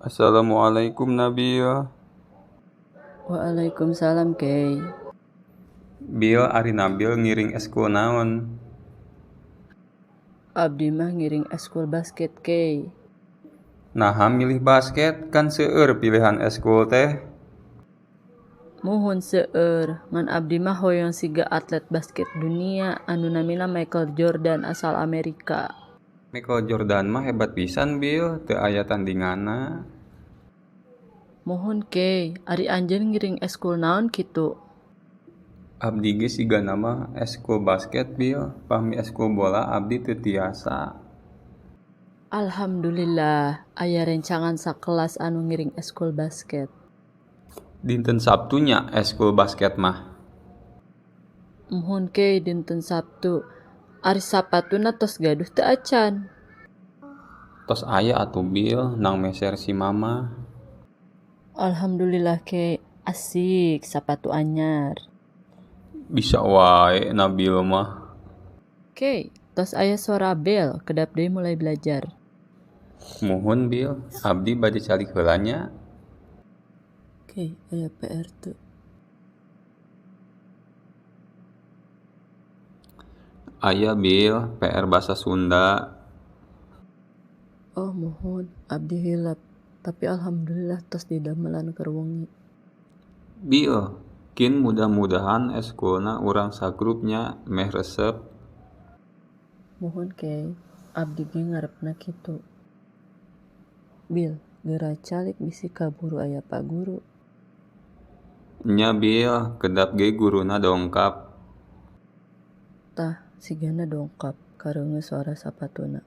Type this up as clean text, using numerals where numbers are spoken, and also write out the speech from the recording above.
Assalamualaikum, Nabil. Waalaikumsalam, Kei. Bil, ari Nabil ngiring eskul naon? Abdi mah ngiring eskul basket, Kei. Naha milih basket? Kan seueur pilihan eskul teh. Muhun seueur, ngan abdi mah hoyong siga atlet basket dunia anu namina Michael Jordan asal Amerika. Michael Jordan mah hebat pisan, Bil, teu aya tandinganna. Muhun, Kei, ari anjeun ngiring eskul naon kitu? Abdi ge sigana mah eskul basket, Bil, pami eskul bola abdi teu tiasa. Alhamdulillah aya rencangan sakelas anu ngiring eskul basket. Dinten Saptu nya eskul basket mah? Muhun, Kei, dinten Saptu. Ari sapatuna tos gaduh teu acan? Tos aya atuh, Bil, nang meser si mamah. Alhamdulillah, Kei, asik sapatu anyar. Bisa wae Nabil mah. Kei, tos aya sora bel, kedap deui mulai belajar. Muhun, Bil, abdi bade calik heula nya. Kei, aya PR teu? Aya, Bil, PR Basa Sunda. Oh muhun, abdi hilap. Tapi alhamdulillah tos didamelan keur wengi. Bil, Kin mudah-mudahan eskulna urang sagrup nya, meh resep. Muhun, Kei, abdi ge ngarepna kitu. Bil, geura calik bisi kaburu aya pa guru. Nya, Bil, kedap ge guruna dongkap. Tah, sigana dongkap, kareungeuh sora sapatuna.